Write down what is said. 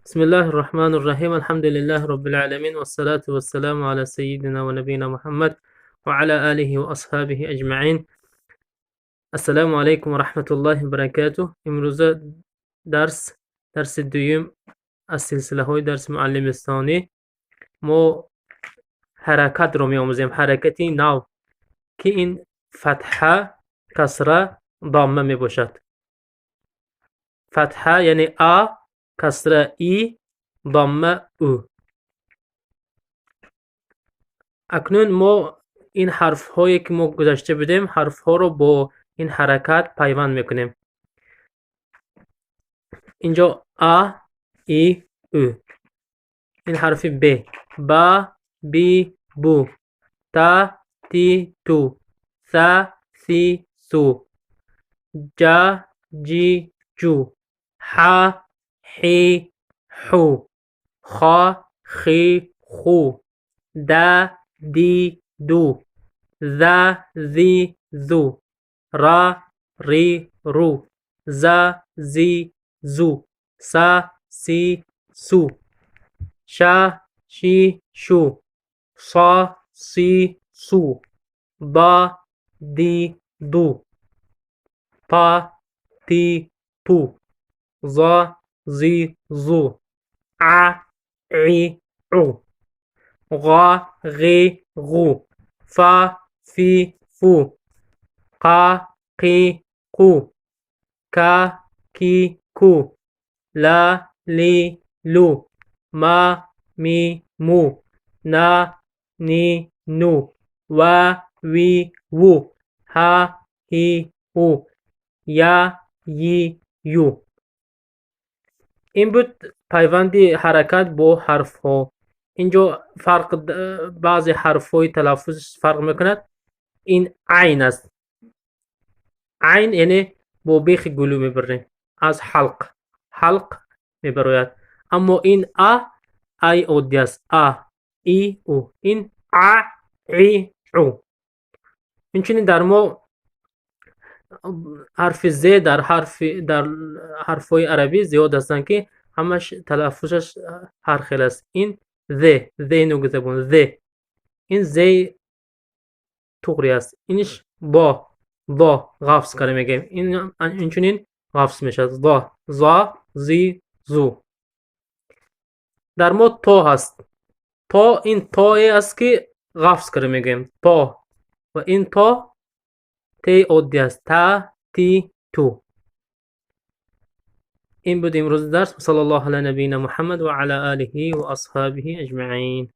بسم الله الرحمن الرحيم، الحمد لله رب العالمين، والصلاة والسلام على سيدنا ونبينا محمد وعلى آله وأصحابه أجمعين. السلام علیکم و رحمت الله و برکاته. امروز درس دوم از سلسله های درس معلمستانی ما حرکت رو میآموزیم، حرکتی نو که این فتحه، کسره، ضمه می باشد. فتحه یعنی آ، کسره ای، ضمه او. اکنون ما این حرف هایی که ما گذاشته بودیم، حرف ها رو با این حرکت پیوند میکنیم. اینجا آ، ای، او. این حرف ب، با، بی، بو، تا، تی، تو، ثا، ثی، سو، جا، جی، جو، ح، حی، حو، خا، خی، خو، دا، دی، دو، ذا، ذی، ذو، را، ری، رو، زا، زی، زو، سا، سی، سو، شا، شی، شو، صا، سی، سو، ضا، دی، دو، طا، تی، تو، ظا، زی، زو، ع، عی، عو، غا، غی، غو، فا، فی، فو، قا، قی، قو، کا، کی، کو، لا، لی، لو، ما، می، مو، نا، نی، نو، وا، وی، وو، ها، هی، هو، یا، یی، یو. این بود پیوند حرکت با حرف ها. اینجا فرق بعضی حرف های تلفظ فرق میکند. این عین است. عین یعنی با بیخ گلو میبریم، از حلق، حلق میبروید. اما این ا، ای عادی است. ا، ای، او. این ا، ای، او. اینچنین در ما حرف ز در حرفهای عربی زیاد هستند که همش تلفظش هر خیل است. این ز، ز نوک زبان، ز. این ز تغری است. اینش با، با غفص کرده میگیم. این اینچنین غفص میشه. ضا، زا، زی، زو. در ما تا هست. تا این تای است که غفص کرده میگیم. تا و این تا تی عادی است. تا، تی، تو. این بود امروز درس. صلی الله علی نبینا محمد و علی آله و اصحابه اجمعین.